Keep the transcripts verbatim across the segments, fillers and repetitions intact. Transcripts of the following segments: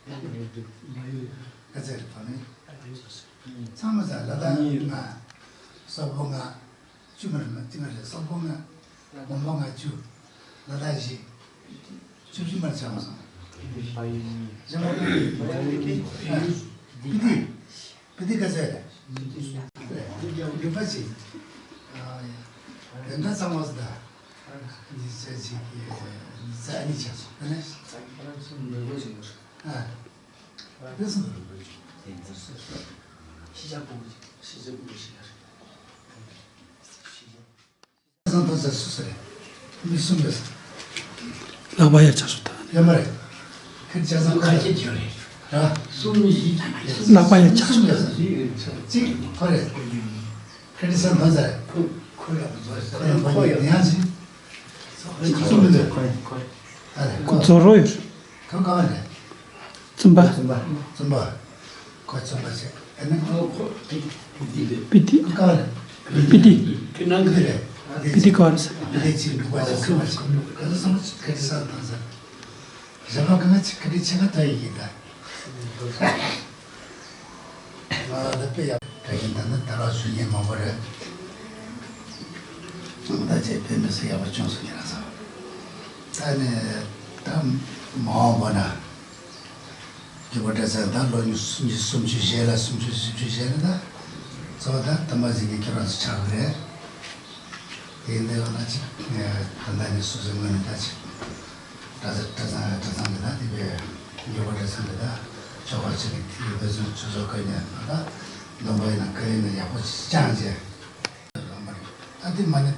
ཁ་ཚད་རེད་པ་ནི། ཚང་མ་ཚང་ལ་དྭགས་ལྔ། སོག་པོ་ལྔ། བཅུ་མ་རེད་མ་གཅིག་མ་རེད། སོག་པོ་ལྔ། མོན་པ་ལྔ་བཅུ། ལ་དྭགས་བཞི། བཅུ་བཞི་མར་ཆགས་མ་སོང་། སྤི་ཏི། སྤི་ཏི་ག་ཚད་རེད། རེད། རིག་པ་ཅིག་དེ་འདྲ་ཚང་མ་སོང་ད། ཉི་ཚེ་གཅིག་གི་ཉི་ཚེ་ཨ་ནི་ཆགས་སོང་། ཨ་ནི། ཨ། དེ་སོང་། ཤེས་བྱ་ཀུན་ཤེས་བྱ་ཀུན་ཤེས་ཡ་རེད། ཁ་སང་ཐོན་ས་སུ་སུ་རེད། མི་གསུམ་ཡོད་ས། ལག་པ་ཡར་ཆགས་སོང་ད། ཡོད་མ་རེད། ཁྱེད་ཆ་ཚང་ཁ་ཁ་ཁྱེད་ཡོད་རེད། ར། གསུམ་བཞི། ལག་པ་ཡར་ཆགས་སོང་། གསུམ་ཡོད་ས། གཅིག་ཁོ་རེད། ཁྱེད་ཆ་ཚང་ཐོན་ས་རེད། ཁོ་ཁོ་ཡག་པོ་བཟོ་རེད། ཁོ་ཡག་པོ་ཁོ་ཡག་ཡང་ཅི། གསུམ་ཡོད་ས། ཁོ་རེད། ཁོ་རེད། ཨ་རེད། ཁོ་ཁོ་རྫོ་རོ་ཡོད་རེད། ཁོ་ག་བ་རེད། བཙུན་པ། བཙུན་པ། ཁོ་བཙུན་པ་ཟེར། ཨ་ནི། སྤི་ཏི། སྤི་ཏི། སྤི་ཏི་ག་རེད། སྤི་ཏི་རེད། སྤི་ཏི་ག་རེད་ཟེར། སྤི་ཏི་ཆེན་འབྲུག་པ་ཟེར། བཙུན་པ་ཟེར། ག་ཚོད་བསམ་བློ་ཁ་ཏི་སང་དང་ཟེར། གཞན་པ་གང་ང་ཅིག་ཁ་ཏི་ཆེ་ཁ་ཐོན་ཡིན་ད། ང་ལ་དཔེ་ཡག་ག་ཡིན་ད་ནི་ད་རག་ཞུ་མཁན་མང་པོ་རེད། ད་ཅེས་དཔེ་མི་སྲིད་ཡག་པོ་བྱུང་སོང་ཁྱེད་རང་ཚོ། ད་ནི་ད་མ་འོངས་པ་ན། རྒྱུ་བ་གྲྭ་ཚང་ད་ལོ་ཉི་སུམ་ཅུ་སུམ་ཅུ་ཞེ་ལ་སུམ་ཅུ་བཞི་བཅུ་ཞེ་ལ་ད་གཙོ་བོ་ད་དམ་པ་འཛིན་མཁན་ཁྱེད་རང་ཚོ་ཆགས་ཀྱི་རེད། དེ་ཡིན་དུས་ང་ཅིག་ད་ལྟ་ནས་སོ་སོའི་ངོས་ནས་ད་ཅིག་གྲྭ་ཚང་གྲྭ་ཚང་གྲྭ་ཚང་གི་ད་དེ་བས་རྒྱུ་བ་གྲྭ་ཚང་གི་ད་ཆོ་ག་ཅིག་གི་དེ་ཡི་འབད་བརྩོན་ཆུ་ཚོད་བཀའ་ཉན་ད་ད་སྡོམ་པ་ཡིན་ན་བཀའ་ཡིན་ན་ཡག་པོ་ཅིག་བཅངས་རྗེས། ད་དེ་མ་ཉན།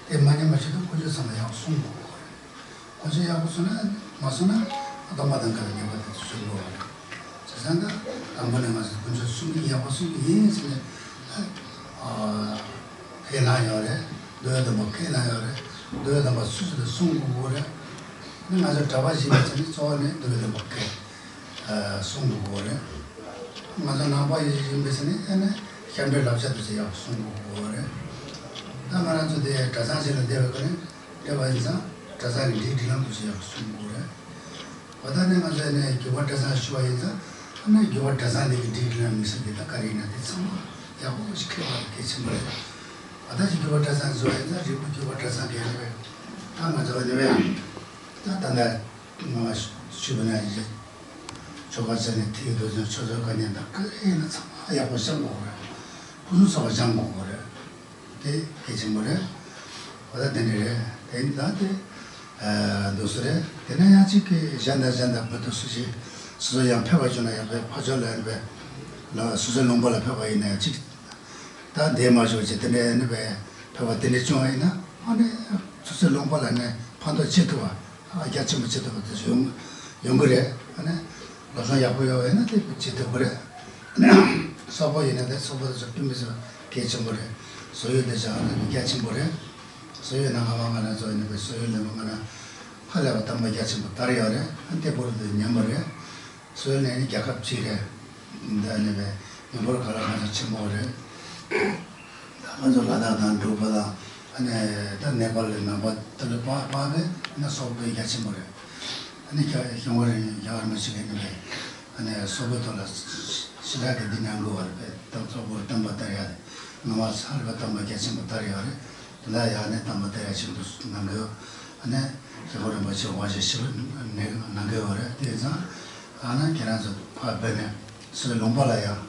དེ་མ་ཉན་པ་ཞིག་ཏུ་དཀོན་མཆོག་ཚང་མ་ཡག་པོ་གསུང་དགོས་ཀྱི་རེད། དཀོན་མཆོག་ཡག་པོ་གསུང་ན་མ་གསུང་ན་སྡོམ་པ་དང་འགལ་བའི་ཉེས་པ་དེ་ཚོ་ཞུ་དགོས་པ་རེད། བྱས་ཙང་ད་དང་པོ་ནས་ང་ཚོས་དཀོན་མཆོག་གསུང་གི་ཡག་པོ་གསུང་གི་ཡིན་ཟེར་ནས་ཨ་ཁས་བླངས་ཡོད་རེད། མདོའི་སྡོམ་པ་ཁས་བླངས་ཡོད་རེད། མདོའི་སྡོམ་པ་སུ་ཞིག་ལ་གསུང་དགོས་ཀྱི་རེད། ང་ཚོ་གྲྭ་པ་ཞིག་ཡིན་ཙང་ནི་གཙོ་བོ་ནི་མདོའི་སྡོམ་པ་ཁས། གསུང་དགོས་ཀྱི་རེད། ང་ཚོ་ནང་པ་ཡིན་པའི་ཚེ་ནི་ཨ་ནི་ཞབས་འདྲེན་བསླབ་བྱ་དེ་ཚོ་ཡག་པོ་གསུང་དགོས་ཀྱི་རེད། ད་ང་རང་ཚོ་དེ་གྲྭ་ཚང་ཞིག་ལ་བསྡད་པའི་སྐབས་ནས་བསྡད་པ་ཡིན་ཙང་གྲྭ་ཚང་གི་སྒྲིག་སྒྲིག་ལམ་དེ་ཚོ་ཡག་པོ་གསུང་དགོས་ཀྱི་རེད། འོ་ད་ནི་ང་ཚོ་ནི་རྒྱུད་པ་གྲྭ་ཚང་ཞུ་བ་ཡིན་ཙང་ཨ་ནི་རྒྱུད་པ་གྲྭ་ཚང་དེ་གི་སྒྲིག་སྒྲིག་ལམ་དམིགས་བསལ་དེ་ད་ག་རེ་ཡིན་ན་དེ་ཚང་མ་ཡག་པོ་ཞིག་མཁས་པ་དེ་གལ་ཆེན་པོ་རེད། འོ་ད་ཅིག་རྒྱུད་པ་གྲྭ་ཚང་བཟོ་བ་ཡིན་ཙང་རིལ་བུ་རྒྱུད་པ་གྲྭ་ཚང་གི་ཨ་ནི་ད་ང་ཚོ་ནི་བས་ད་ད་ལྟ། ང་ཞུས་པ་ནང་བཞིན་ཆོ་ག་བྱས་ནས་ཐིག་འདོད་ཅན་ཆོ་ཚོད་ག་ཉན་དང་ག་རེ་ཡིན་ན་ཚང་མ་ཡག་པོ་སྦྱང་དགོས་རེད། ཕུན་སུམ་ཚོགས་པ་སྦྱང་དགོས་རེད། དེ་གལ་ཆེན་པོ་རེད། འོ་ད་དེ་འདྲ་རེད། དེ་ཡིན་ད་དེ་འདུག་སེ་རེད། དེ་ནས་ཡང་གཅིག་གིས་གཞན་དང་གཞན་དང་བོད་དུ་སུ་ཞིག་སོ་སོ་ཡང་ཕེབས་པ་བྱུང་ན་ཡང་བས་ཕ་ཆོས་ལ་ཡང་བས་ལ་སོ་སོའི་ལུང་པ་ལ་ཕེབས་པ་ཡིན་ན་ཡང་གཅིག་ད་འདས་མ་ཞོག་ཅེས་དེ་འདྲའི་ནི་བས་ཕེབས་པ་དེ་འདྲ་བྱུང་བ་ཡིན་ན་ཨ་ནི་སོ་སོའི་ལུང་པ་ལ་ནི་ཕན་ཐོགས་བྱེད་ཐུབ་པ་རྒྱ་ཆེན་པོ་བྱེད་ཐུབ་པ་དེ་ཡོང་ཡོང་གི་རེད། ཨ་ནི་སློབ་སྦྱོང་ཡག་པོ་ཡོད་པ་ཡིན་ན་དེ་བྱེད་ཐུབ་ཀྱི་རེད། སོག་པོ་ཡིན་ན་དེ་སོག་པོ་དེ་ཚོ་དཔེ་མི་སྲིད་པ་གལ་ཆེན་པོ་རེད། བཟོ་ཡུལ་དེ་བྱ་བ་ནི་རྒྱ་ཆེན་པོ་རེད། བཟོ་ཡུལ་ནང་ང་མ་ང་རང་ཚོ་ཡིན་ན་བས་བཟོ་ཡུལ་ལས་མ་ང་རང་ཧ་ལས་པ་དམ་པ་རྒྱ་ཆེན་པོ་དར་ཡོད་རེད། ཨ་ནི་དེ་བོར་དུ་ཉམས་པ་རེད། སུའེ་ལན་ནི་རྒྱལ་ཁབ་གཅིག་རེད། འདི་ནི་བས་མི་འབོར་ག་ལ་གང་ཚང་ཆེན་པོ་རེད། ད་ང་ཚོ་ལ་དྭགས་དང་འབྲུག་པ་དང་ཨ་ནི་ད་ནེ་པཱལ་ལ་ནང་པ་དེ་ལ་དཔག་དཔག་པས་ཨ་ནི་སོག་པོའི་རྒྱ་ཆེན་པོ་རེད། ཨ་ནི་ཞང་ཞང་པོ་རིན་རྒྱལ་བ་རིན་པོ་ཆེ་གིས་ནི་བས་ཨ་ནི་སོག་པོའི་ཐོག་ལ་ཞི་དྲག་གི་འདི་གནང་དགོས་པ་རེད། བས་ད་སོག་པོར་དམ་པ་དར་ཡག་རེད། ནང་པ་ཚང་རེད་པ་དམ་པ་རྒྱ་ཆེན་པོ་དར་ཡག་རེད། དེ་ལ་ཡང་ནས་དམ་པ་དེ་ཡང་ཤིན་ཏུ་གནང་གི་ཡོད། ཨ་ནས་ཞང་པོ་རིན་པོ་ཆེ་དབང་ཞུ་ཞིབ་ནས་གནང་གི་ཡོད་རེད། དེ་ཙང་ཨ་ནས་ཁྱེད་རང་ཚོ་ཕར་འབད་ནས་སོ་སོའི་ལུང་པ་ལ་ཡང་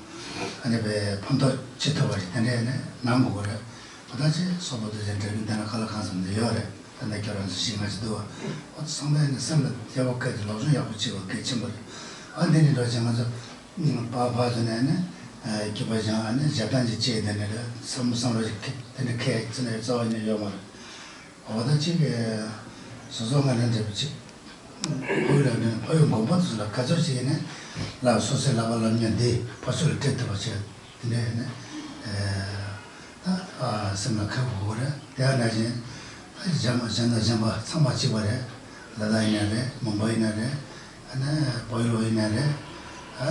ཨ་ནས་བས་ཕན་ཐོགས་བྱེད་ཐུབ་པ་ཞིག་དེ་འདྲས་ནས་གནང་དགོས་ཀྱི་རེད། ཨ་ད་ཅི་སོག་པོ་དེ་ཚོའི་འབྲེལ་ཡོད་དེ་ན་ག་ལ་གང་འཚམ་ནས་ཡོད་རེད། ད་ནས་ཁྱེད་རང་ཚོ་ཞིག་ང་ཞིག་འདུག་བ། ཨ་ད་སོང་ཙང་ནས་སེམས་ལ་དགེ་བ་བསྐྱེད་དེ་སློབ་སྦྱོང་ཡག་པོ་བྱེད་དགོས་གལ་ཆེན་པོ་རེད། ཨ་འདི་ནས་འགྲོ་ཅིང་ང་ཚོ། པ་ཕ་ཚོ་ནས་ནི་སྐྱིད་པ་ཞིང་ཨ་ནི་ཞབས་བརྟན་གྱི་ཅེས་དེ་ནི་རེད། བསམ་བསམ་བློ་ཞིག་དེ་ནི་ཁས་ཚིག་ནས་རྩ་བ་ནས་ཡོད་མ་རེད། འོ་ད་ཅིག་གི་སོ་སོ་ང་ནས་འདྲ་པོ་ཅིག་ཕ་ཡུལ་ལ་ནི་ཕ་ཡུལ་དགོན་པ་དེ་ཚོ་ལ་ག་ཚོད་ཅིག་ནི་ལ་སོ་སོའི་ལག་པ་ལ་ཉན་དེ་ཕ་ཚོ་ལ་སྤྲད་ཐུབ་པ་བྱས་དེ་འདྲ་ནི་ད་སེམས་ལ་ཁེལ་དགོས་རེད། དེ་ཡང་ན་བཞིན་ད་གཞན་གཞན་དང་གཞན་པ་ཚང་མ་གཅིག་པ་རེད། ལ་དྭགས་ཡིན་ན་རེད། མོན་པ་ཡིན་ན་རེད། ཨ་ནི་བལ་ཡུལ་ཡིན་ན་རེད། ཨ་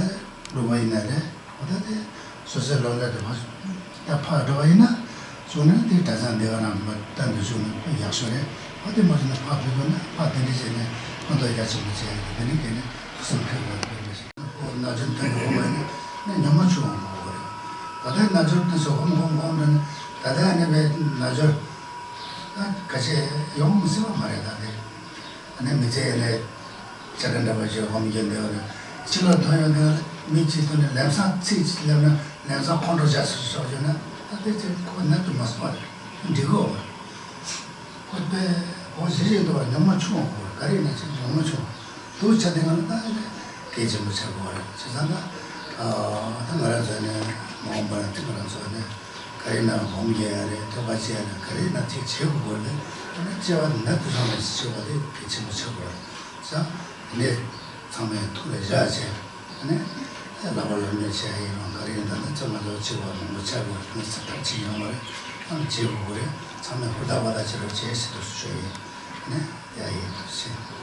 འབྲུག་པ་ཡིན་ན་རེད། འོ་ད་དེ་སོ་སོའི་ལོ་ལ་དེ་ཕ་ད་ཕར་འགྲོ་བ་ཡིན་ན་བྱུང་ན་དེ་གྲྭ་ཚང་སྡེ་བ་རང་མ་ལྟ་འདུག་བྱུང་ན་ཡག་ཤོས་རེད། འོ་དེ་མ་བྱུང་ན་ཕར་ཕེབས་དགོས་ན་ཕར་དེ་འདྲ་བྱས་ནས་ཕན་ཐོགས་རྒྱ་ཆེན་པོ་བྱས་ཡོད། དེ་ནི་དེ་ནི་ཐུགས་བསམ་འཁྱེར་དགོས་པའི་དཔེ་མི་སྲིད། རྣལ་འབྱོར་དེ་ཚོ་ཧོམ་ནས་ནི་ཉོན་མོངས་ཆུང་བ་མ་གོ་རེད། ད་ལྟའི་རྣལ་འབྱོར་དེ་ཚོ་ཧོམ་ཧོམ་ཧོམ་ནས་ད་ལྟའི་ཨ་ནི་བའི་རྣལ་འབྱོར་ད་ག་ཆེ་ཡོང་མི་སྲིད་པ་མ་རེད། ད་དེ་ཨ་ནི་མི་ཚེ་ནས་བྱ་དགའ་འདྲ་པོ་ཞིག་ཧོམ་རྒྱུ་འདི་བ་རེད། ཕྱི་ལོགས་ཐོན་ཡོང་དུས་མི་གཅིག་ཐོན་ནས་ལམ་སང་ཚིག་ཅིག་སླེབས་ན་ལམ་སང་ཁོང་ཁྲོ་བྱ་སོ་སོ་ཡོད་ན་ད་དེ་ཚེ་ཁོ་ནད་དུ་མ་སོང་བ་རེད། འགྲིག་གོ་བ་རེད། ཁོ་པས་འོ་ཞེ་ཞེ་འདུག་བ། ཉོན་མོངས་ཆུང་བ་གོ་བ་ག་རེ་ཡིན་ན་ཅིག་ཉོན་མོངས་ཆུང་བ་འདུག་བྱ་དེ་ང་ལ་ད་གལ་ཆེན་པོ་ཆགས་དགོས་བ་རེད། བྱས་ཙང་ད་ད་ང་རང་ཚོ་ནས་མ་འོངས་པ་ན་དེ་ང་རང་ཚོ་ནས་ག་རེ་ཡིན་ན་ཧོམ་རྒྱག་ཡ་རེད། ཐོས་པ་བྱེད་ཡ་རེད། ག་རེ་ཡིན་ན་དེ་བྱེད་དགོས་བ་རེད། ད་ནི་སྐྱེ་བ་ནད་དུ་སོང་ནས་སྐྱེ་བ་དེ་གལ་ཆེན་པོ་ཆགས་དགོས་བ་རེད། བྱས་ཙང་དེ་ཚང་མས་ཐུགས་ལ་བཞག་བྱས། ཨ་ནི། ལག་པ་ལ་གནོད་བྱེད་ཡ་ཡིན་རུང་ག་རེ་ཡིན་ད་ནི་ཚེ་ང་ཚོ་འཆི་བ་མང་པོ་ཆགས་དགོས་ནི་ཚེ་ཐག་ཆོད་ཡོང་བ་རེད། ཨ་ནི་བྱེད་དགོས་རེད། ཚང་མས་ཧུར་ཐག་པ་ཐག་བྱེད་རོགས་བྱེད་ཟེར་དུ་ཞུ་ཡིན། ཨ་ནི་ཡ་ཡིན་ཞེས།